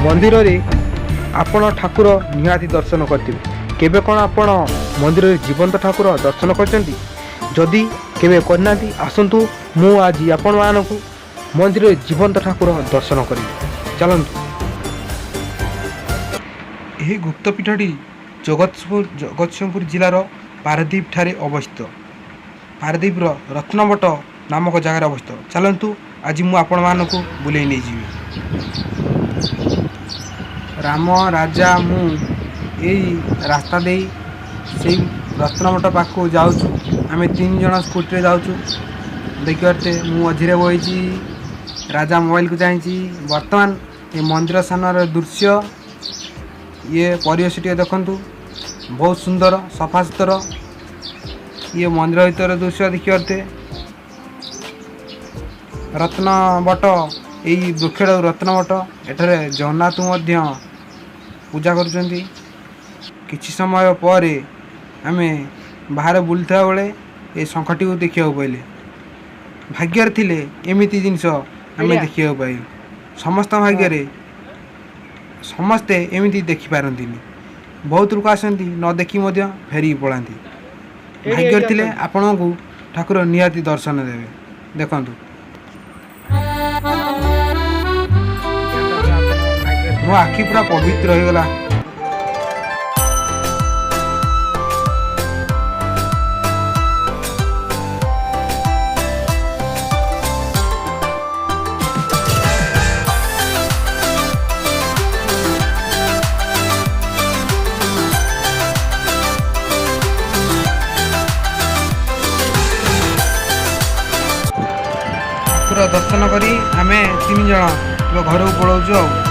ମନ୍ଦିରରେ ଆପଣ ଠାକୁର ନିହାତି ଦର୍ଶନ କରିଥିବେ। କେବେ କ'ଣ ଆପଣ ମନ୍ଦିରରେ ଜୀବନ୍ତ ଠାକୁର ଦର୍ଶନ କରିଛନ୍ତି? ଯଦି କେବେ କରିନାହାନ୍ତି, ଆସନ୍ତୁ, ମୁଁ ଆଜି ଆପଣମାନଙ୍କୁ ମନ୍ଦିରରେ ଜୀବନ୍ତ ଠାକୁର ଦର୍ଶନ କରିବି। ଚାଲନ୍ତୁ। ଏହି ଗୁପ୍ତପୀଠଟି ଜଗତସିଂହପୁର ଜିଲ୍ଲାର ପାରାଦ୍ୱୀପ ଠାରେ ଅବସ୍ଥିତ। ପାରାଦ୍ୱୀପର ରତ୍ନବଟ ନାମକ ଜାଗାରେ ଅବସ୍ଥିତ। ଚାଲନ୍ତୁ, ଆଜି ମୁଁ ଆପଣମାନଙ୍କୁ ବୁଲେଇ ନେଇଯିବି। ରାମ, ରାଜା, ମୁଁ ଏଇ ରାସ୍ତା ଦେଇ ସେଇ ରତ୍ନବଟ ପାଖକୁ ଯାଉଛୁ। ଆମେ ତିନି ଜଣ ସ୍କୁଟିରେ ଯାଉଛୁ। ଦେଖିପାରୁଥିବେ, ମୁଁ ମଝିରେ ବଇଛି, ରାଜା ମୋବାଇଲକୁ ଚାହିଁଛି। ବର୍ତ୍ତମାନ ଏ ମନ୍ଦିର ସାମ୍ନାର ଦୃଶ୍ୟ, ଇଏ ପରିବେଶ ଟିକେ ଦେଖନ୍ତୁ। ବହୁତ ସୁନ୍ଦର, ସଫାସୁତର। ଇଏ ମନ୍ଦିର ଭିତର ଦୃଶ୍ୟ ଦେଖିପାରୁଥିବେ। ରତ୍ନବଟ, ଏଇ ବୃକ୍ଷଟାକୁ ରତ୍ନବଟ। ଏଠାରେ ଜଗନ୍ନାଥ ମଧ୍ୟ ପୂଜା କରୁଛନ୍ତି। କିଛି ସମୟ ପରେ ଆମେ ବାହାରେ ବୁଲୁଥିବା ବେଳେ ଏ ଶଙ୍ଖଟିକୁ ଦେଖିବାକୁ ପାଇଲେ। ଭାଗ୍ୟରେ ଥିଲେ ଏମିତି ଜିନିଷ ଆମେ ଦେଖିବାକୁ ପାଇବୁ। ସମସ୍ତଙ୍କ ଭାଗ୍ୟରେ, ସମସ୍ତେ ଏମିତି ଦେଖିପାରନ୍ତିନି। ବହୁତ ଲୋକ ଆସନ୍ତି, ନ ଦେଖି ମଧ୍ୟ ଫେରିକି ପଳାନ୍ତି। ଭାଗ୍ୟରେ ଥିଲେ ଆପଣଙ୍କୁ ଠାକୁର ନିହାତି ଦର୍ଶନ ଦେବେ। ଦେଖନ୍ତୁ, ମୋ ଆଖି ପୁରା ପବିତ୍ର ହେଇଗଲା। ଠାକୁର ଦର୍ଶନ କରି ଆମେ ତିନି ଜଣ ଏବେ ଘରକୁ ପଳାଉଛୁ ଆଉ।